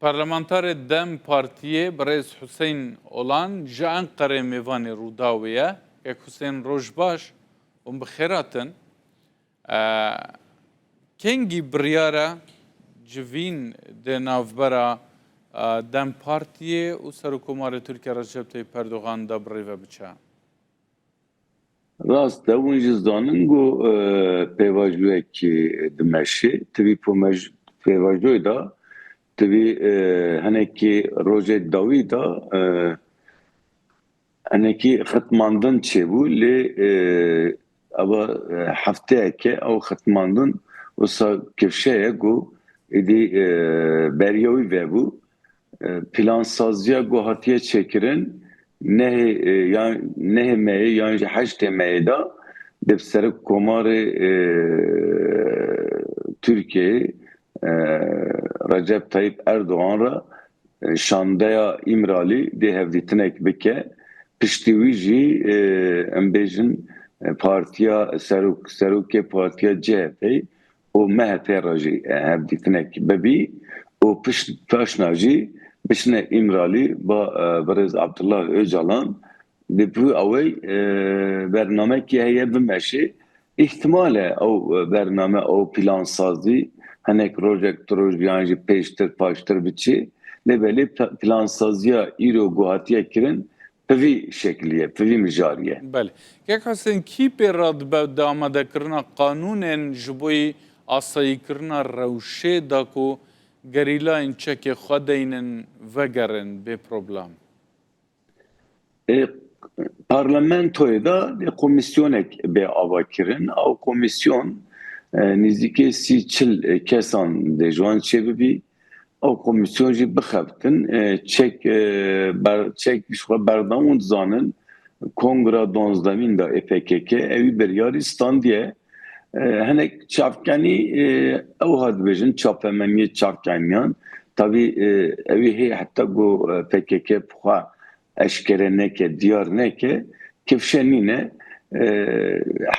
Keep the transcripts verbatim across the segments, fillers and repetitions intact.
Parlamenterê DEM Partiyê birêz Huseyîn Olan ji Enqerê mêvanê Rûdawê ye. Kek Huseyîn, roj baş, hûn bi xêr hatin. E, kengî biryar e civîn di navbera, e, DEM Partiyê û Serokkomarê Tirkiye Recep Tayyip Erdogan de bi rê ve biçe? Rast e, hûn jî zanin ku, e, pêvajoyekî dimeşê. Tivî pomej-, pêvajoyê de, tivî, e, hinekî rojê dawî de, e, hinekî xitmandin çêbû, lê, e, eva, e, hefteyeke ew xitmandin wisa kifşe ye ku êdî, e, beriya wî vebû. E, plansaziya ku hatiye çêkirin, nehê, e, yan nehê meyê yan jî heştê meyê de dê bi serokkomarê, e, Tirkiyeyê, e, Recep Tayyip Erdogan re, e, şandeya Îmralî dê hevdîtinek bike. Piştî wî jî, e, em bêjin, e, partiya serok-, serokê partiya C H P û M H P re jî, e, hevdîtinek bibî û pişt-, paşna jî biçine Îmralî ba, e, birêz Abdullah Ocalan. Di vî awey, e, bernamekî heye bimeşê. Îhtimal e ew, e, bername, ew plansazî hinek rojek, du roj yan jî pêştir, paştir biçê. Lê belê pla-, plansaziya îro ku hatiye kirin, bi vî şekilî ye, bi vî mijarî ye. Belê. Kek Husên, kî pê re dibe di amadekirina qanûnên ji bo yî asayîkirina rewşê de ku gerîlayên çekê xwe deynin vegerin bê problem? E, parlamentoyê de dê komisyonek bê avakirin. Ew komisyon, e, nêzîkî sî çil, e, kesan dê ji wan çêbibî. Ew komisyon jî bixebtin, e, çek, e, ber-, çek ji xwe berdam û dizanin kongra donzdemîn de ê P K K ewî biryarî standiye. E, hinek çavkenî, e, ew ha dibêjin çapemeniyê çavkeniyan. Tabî, e, ewî hê heta ku, e, P K K bi xwe eşkere neke, diyar neke, kifşe nîne. E,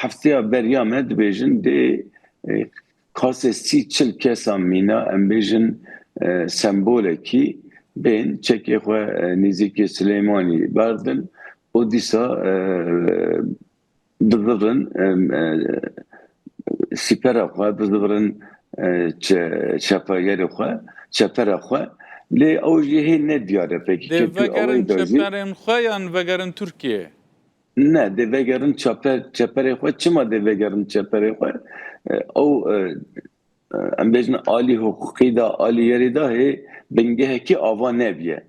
hefteya beriya me dibêjin dê, e, kasê sî çil kesa mîna, em bêjin, e, sembolekî bên çekê xwe, e, nêzîkî Silêmanî berdin û dîsa, e, bizivirin, e, e, sîpera xwe, bizivirin, e, çe-, çepegerê xwe, çepera xwe. Lê ew jî hê nediyar e pekî. Dê vegerin çeperên xwe yan vegerin Tirkiyeyê? Ne, dê vegerin çeper-, çeperê xwe. Çima dê vegerin çeperê xwe? E, ew, e, e, em bêjin alî hiqûqî de, alî yerî de hê bingehekî ava nebiye.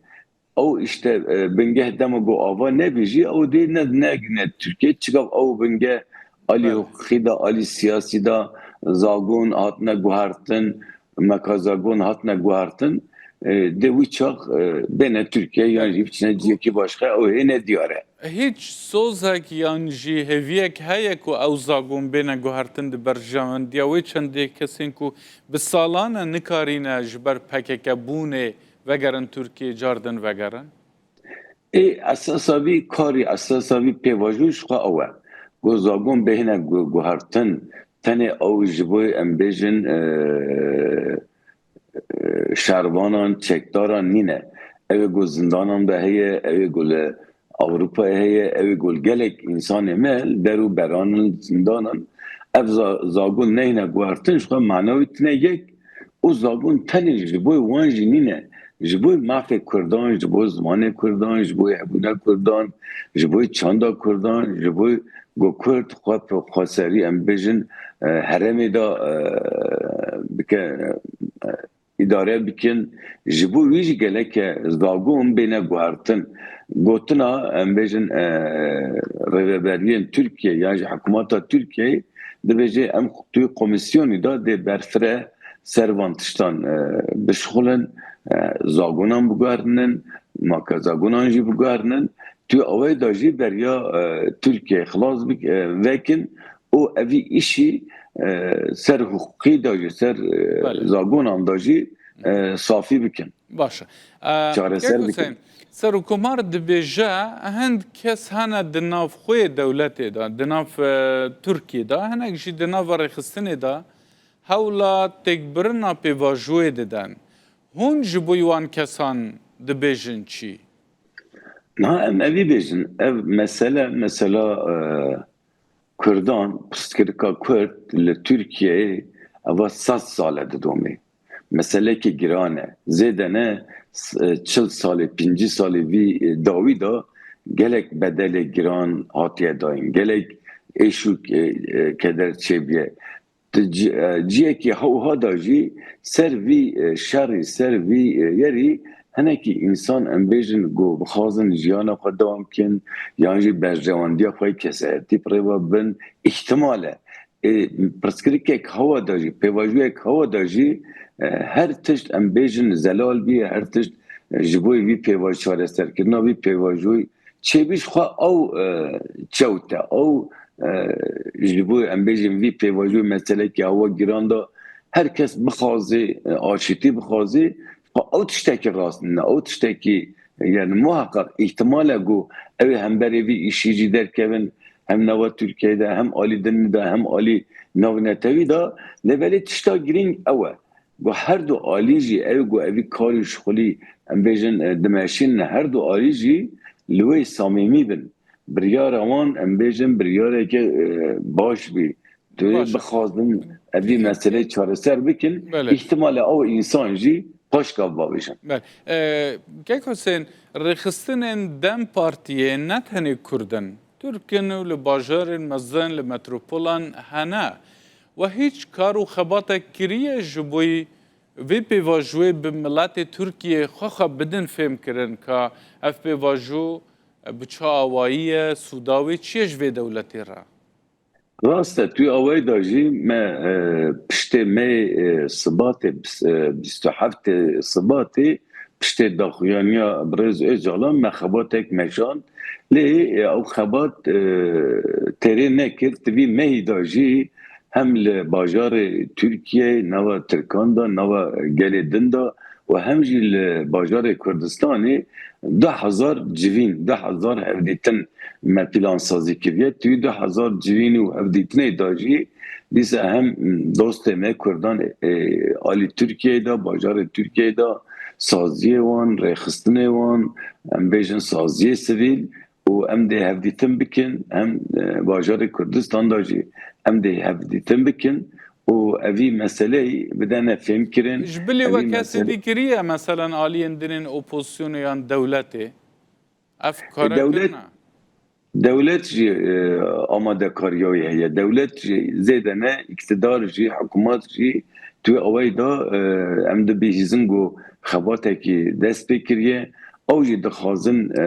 Ew işte, e, bingeh dema ku ava nebî jî, ew dê ne, ne, ne Tirkiye, çigav ew bingeh alî Belê. hiqûqî de, alî siyasî de zagon hatine guhertin, meka zagon hatine guhertin, e, dê wî çax, e, bêne Tirkiye yan jî biçine ciyekî başqa, ew hê nediyar e. Hîç sozek yan jî hêviyek heye ku ew zagon bêne guhertin di berjewendiya wê çendê kesên ku bi salan e nikarîne ji ber P K K bûnê vegerin Tirkiyê, cardin vegerin? Ê esasa vî karî, esasa vî pêvajoyê ji xwe ew e. Ku zagon bêhne gu-, guhertin, tenê ew ji bo em bêjin, e, e, şervanan, çekdaran nîne. Ew ê ku zindanan de heye, ew ê ku li Ewropayê heye, ew ê ku li gelek însanê me li der û beran in, zindan in. Ev za-, zagon neyne guhertin, ji xwe mana wî tine yek, û zagon tenê ji bo wan jî nîne. Ji bo mafê Kurdan, ji bo zimanê Kurdan, ji bo hebûna Kurdan, ji bo çanda Kurdan, ji bo ku Kurd xwe bi xweserî, em bêjin, e, herêmê de, e, bike, e, îdare bikin. Ji bo wî jî geleke zagon bêne guhertin. Gotina, em bêjin, e, rêveberiyên Tirkiye yan jî hikûmeta Tirkiyeyê dibêje, em tu komisyonî de dê berfireh ser van tiştan, e, bişixulin, e, zagonan biguherinin, maka zagonan jî biguherinin. Tu awê de jî beriya, e, Tirkiye xilas bik-, e, vekin û evî îşî, e, ser hiqûqî de jî, ser, e, Belê. zagonan de jî, e, safî bikin. Baş e. E, Çareser Kek bikin. Husên, Serokkomar dibêje, hind kes hene di nav xwe dewletê de, di nav, e, Tirkiyê de, hinek jî di nava rêxistinê de hewla têkbirina pêvajoyê didin. Hûn ji bo wan kesan dibêjin çi? Niha em evî bêjin, ev mesele, mesela, e, Kurdan, pirsgirêka Kurd li Tirkiyeyê eva sed sal e didomê. Meselekî giran e. Zêde ne, s-, e, çil salê, pêncî salê vî, e, dawî de gelek bedelê giran hatiye dayîn. Gelek êş û, e, e, keder çêbûye. Di ci-, e, ciyekî hewha de jî ser vî, e, şerî, ser vî, e, yerî hinekî însan, em bêjin, ku bixwazin jiyana xwe dewam bikin, yan jî berjewendiya xwe yê kesayetî bi rê ve bibin, îhtimal e. Ê, pirsgirêkek hewa de jî, pêvajoyek hewa de jî, e, her tişt, em bêjin, zelal bî, her tişt, e, ji bo vî pêva-, çareserkirina vî pêvajoyî çêbî ji xwe ew, e, çewt e, ew, e, ji bo, em bêjin, vî pêvajoyî, meselekî hewa giran de her kes bixwazê, e, aşîtî bixwazê, xwe ew tiştekî rast nîne, ew tiştekî, e, yani muheqeq îhtimal e ku ew ê hemberê vî îşî jî derkevin, hem nava Tirkiyeyê de, hem alî din de, hem alî navnetewî de, lê belê tişta girîng ew e. Ku her du alî jî, ew ku evî kar û şixulî, em bêjin, e, dimeşînin, her du alî jî li wê samîmî bin. Biryara wan, em bêjin, biryareke, e, baş bî. Tu Baş. bixwazin evî meseleyê çareser bikin, Belê. îhtimal e ew însan jî paşka bavêjin. Belê. E, Kek Husên, rêxistinên DEM Partiyê ne tenê Kurd in. Tirk in û li bajarên mezin, li metropolan hene. We hîç kar û xebatek kiriye ji bo vê pêvajoyê bi miletê Tirkiyê xwe xwe bidin fêhmkirin ka ev pêvajo bi çi awayî ye, sûda wê çi ye ji vê dewletê re? Rast e, tu awayî de jî me, e, piştê meyê, e, Sibatê, bis-, e, bîst û heftê Sibatê, piştê daxuyaniya birêz Ocalan me xebatek meşand. Lê, e, ew xebat, e, têrê nekir, di vî mehî de jî hem li bajarê Tirkiyeyê, nava Tirkan de, nava gelê din de û hem jî li bajarê Kurdistanê du hezar civîn, du hezar hevdîtin me plansazî kiriye. Di du hezar civîn û hevdîtinê de jî dîsa hem dostê me Kurdan, e, alî Tirkiyeyê de, bajarê Tirkiyeyê de, saziyê wan, rêxistinê wan, em bêjin saziyê sivîl û em dê hevdîtin bikin, hem, e, bajarê Kurdistan de jî em dê hevdîtin bikin û evî meseleyî bidene fêmkirin. Ji bilî Evî we kesê mesele- dî kiriye, meselen aliyên din ên opozisyonê yan dewletê? Ev kare Dewlet, kirine? dewlet jî, e, amadekariya wî heye. Dewlet jî zêde ne, îktidar jî, hikûmet jî, tu awayî de, e, em dibihîzin ku xebatekî dest pê kiriye. Ew jî dixwazin, e,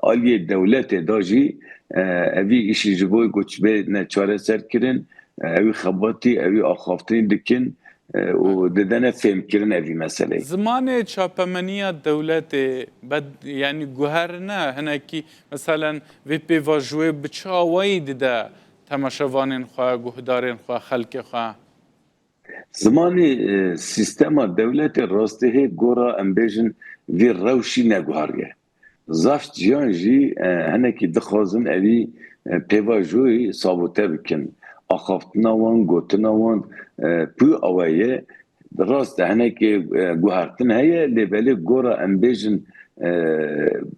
aliyê dewletê de jî, e, evî îşî ji bo ku çi bê ne çareser kirin, e, ewî xebatî, ewî axaftinî dikin, e, û didene fêmkirin evî meseleyê. Zimanê çapemeniya dewletê, bed-, yanî guherine hinekî, meselen, vê pêvajoyê bi çi awayî dide temaşevanên xwe, guhdarên xwe, xelkê xwe? Zimanê, e, sîstema dewletê rastî hê gora, em bêjin, vî rewşî neguheriye. Zaf ciyan jî, e, hinekî dixwazin evî, e, pêvajoyî sabote bikin. Axaftina wan, gotina wan, e, pû awe ye. Rast e, hinekî, e, guhertin heye, lê belê gora em bêjin, e,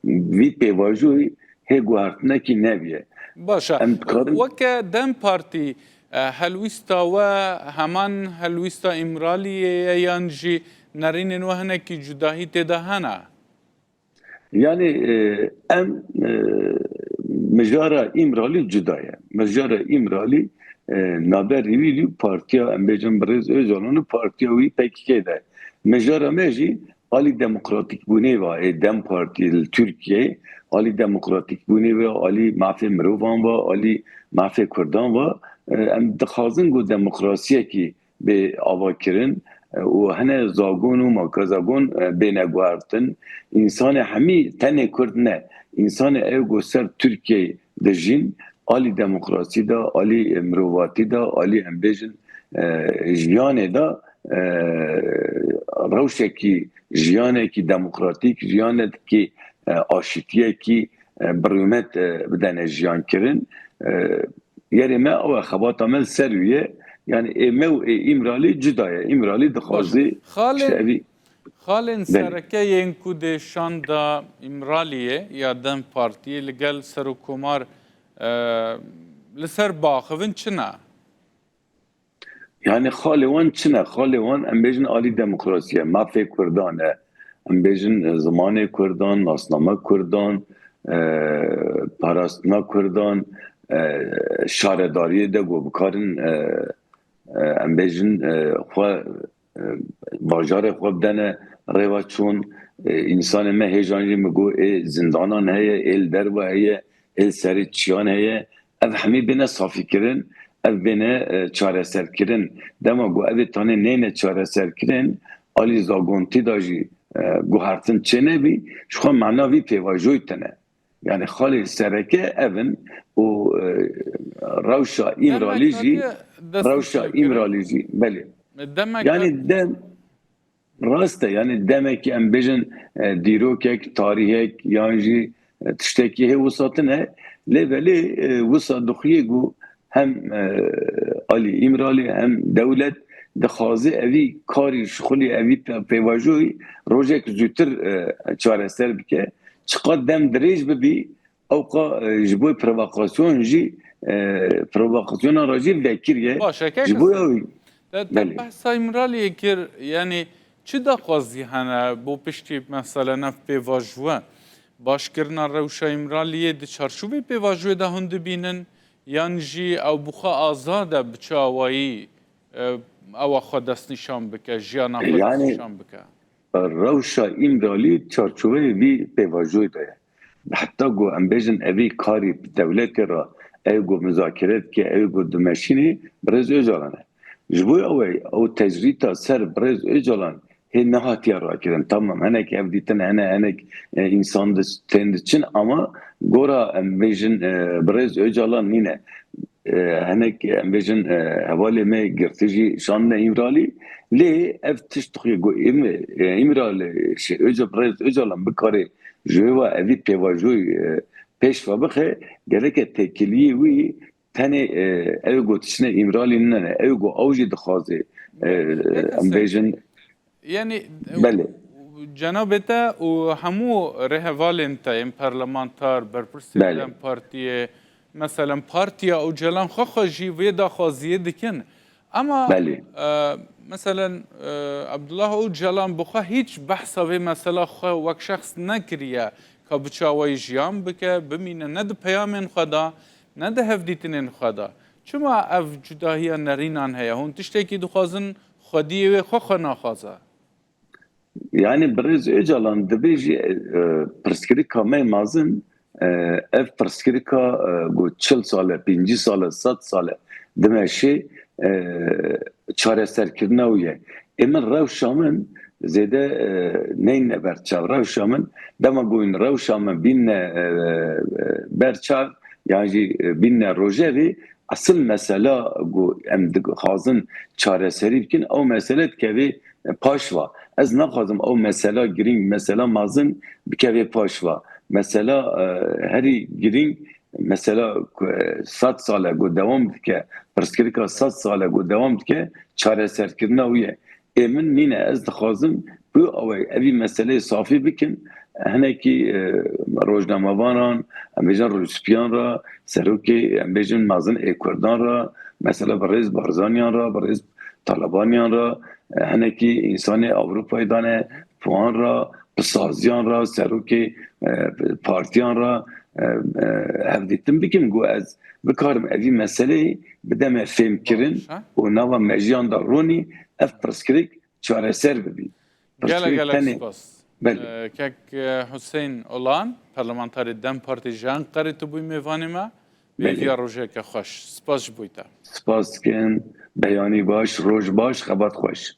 vî pêvajoyî hê guhertinekî nebûye. Baş e. Em dikarin Weke DEM Partî, e, helwîsta we heman helwîsta Îmraliyê ye yan jî nerînên we hinekî cudahî tê de hene? Yanî, e, em, e, mijara Îmralî cuda ye. Mijara Îmralî, e, navberê wî jî partiya, em bêjin, birêz Ocalan û partiya wî P K K de. Mijara me jî alî demokratîkbûnê ve, ê DEM Partî li Tirkiyeyê, alî demokratîkbûnê ve, alî mafê mirovan ve, alî mafê Kurdan ve, e, em dixwazin ku demokrasiyekî bê avakirin, e, û hene zagon û makazagon, e, bêne guhertin. Însanê hemî, tenê Kurd ne, însanê ew ku ser Tirkiyeyê dijîn, alî demokrasî de, alî mirovatî de, alî, em bêjin, e, jiyanê de, e, rewşekî, jiyanekî demokratîk, jiyanekî, e, aşîtiyekî, e, bi rûmet, e, bidene jiyan kirin. E, yerê me ew e, xebata me li ser wî ye. Yanî ê me û ê Îmralî cuda ye. Îmralî dixwazî Xalê, işte evî Xalên sereke yên ku dê şanda Îmraliyê ya DEM Partiyê li gel Serokkomar, e, li ser biaxivin çi ne? Yani xalê wan çi ne? Xalê wan em bêjin alî demokrasiyê, mafê Kurdan e. Em bêjin, e, zimanê Kurdan, nasname Kurdan, e, parastina Kurdan, e, şaredariyê de ku bikarin, e, e, em bêjin, e, xwe, e, bajarê xwe bidene rêva çûn. E, însanê me hêjan jî min got, ê zindanan heye, ê li derve heye, ê li serê çiyan heye. Ev hemî bêne safîkirin, ev bêne, e, çareserkirin. Dema ku ev ê tanê neyne çareserkirin, alî zagontî de jî, e, guhertin çênebî, ji xwe mana vî pêvajoyî tune. Yani xalê sereke ev in û, e, rewşa Îmralî jî, rewşa Îmralî jî, belê. Demek Yani dem, rast e, yani demekî em bêjin, e, dîrokek, tarîhek yan jî, e, tiştekî hê wisa tune, lê belê, e, wisa dixuyê ku hem, e, alî Îmralî hem dewlet dixwaze evî karî, şixulî, evî pe-, pêvajoyî rojek zûtir, e, çareser bike. Çiqas dem dirêj bibî, ewqa, e, ji bo provokasyon jî, e, provokasyona re jî vekiriye. Baş e, kek Ji bo Husên. Ew Te, te Belê. behsa Îmraliyê kir, yani çi daxwazî hene bo piştî mesela nav pêvajoye? Başkirina rewşa Îmraliyê di çarçovê pêvajoyê de hûn dibînin, yan jî ew bi xwe azad e bi çi awayî, e, ewa xwe destnîşan bike, jiyana xwe Yani destnîşan bike? Rewşa Îmralî çarçoveyê vî pêvajoyê de ye. Heta ku em bêjin evî karî bi dewletê re, ew ku muzakere dike, ew ku dimeşînê, Birêz Ocalan e. Ji bo ew ê ew tecrîta ser Birêz Ocalan hê nehatiye rakirin. Tamam, hinek ev dîtin hene, hinek, e, însan di-, tên diçin, ama gora em bêjin, e, Birêz Ocalan nîne. E, hinek em bêjin, e, hevalê me girtî jî şandine Îmralî. Lê ev tişt dixuye ku Îm-, e, Îmralî, şey, Oca-, Birêz Ocalan bikarê ji wê ve evî pêvajoyî, e, pêş ve bixe, gereke têkiliyê wî tenê, e, ew ku tiştine Îmralî nine, ew ku ew jî dixwaze, e, Peki em sen bêjin, Yani, e, Belê. cenabê te û hemû rêhevalên te yên parlamenter, berpirsê Belê. DEM Partiyê, meselen Partiya Ocalan xwe xwe jî vê daxwaziyê dikin. Ama, Belê. e, meselen, e, Abdullah Ocalan bi xwe hîç behsa vê mesela xwe wek şexs nekiriye ka bi çi awayî jiyan bike, bimîne ne di peyamên xwe de, ne di hevdîtinên xwe de. Çima ev cudahiya nerînan heye? Hûn tiştekî dixwazin, xwediyê wê xwe xwe naxwaze? Yani Birêz Ocalan dibêjî, e, pirsgirêka me mezin, e, ev pirsgirêka, e, ku çil sal e, pêncî sal e, sed sal e dimeşê, e, çareserkirina wî ye. Ê min rewşa min zêde, e, neyne berçav. Rewşa min, dema ku hûn rewşa min bîne, e, e, berçav, yan jî, e, bîne rojevê, esil mesela ku em dixwazin çareserî bikin, ew mesele dikeve paşva. Ez naxwazim ew mesela girîng, mesela mezin bikeve paşva. Mesela, e, herî girîng, mesela ku, e, sed sal e ku dewam dike, pirsgirêka sed sal e ku dewam dike, çareserkirina wî ye. Ê min nîne, ez dixwazim ku ew ê evî meseleyê safî bikin. Hinekî, e, rojnamevanan, em bêjin rûspiyan re, serokê, em bêjin mezin ê Kurdan re, mesela Birêz Barzaniyan re, Birêz Talabaniyan re, e, hinekî însanê Ewropayê dane, puan re, pisaziyan re, serokê, e, partiyan re, e, e, hevdîtin bikin ku ez bikarim evî meseleyê bideme fêmkirin Baş e. û nava mejiyan de ronî ev pirsgirêk çareser bibî. Gelek Pirsgirêk gelek tenê spas. Belê. E, kek, e, Husên Olan, parlamenterê DEM Partî ji Enqerê tu bûyî mêvanê me. Belê. Hêviya rojeke xweş. Spas ji bo te. Spas dikim. Beyanî baş, roj baş, xebat xweş.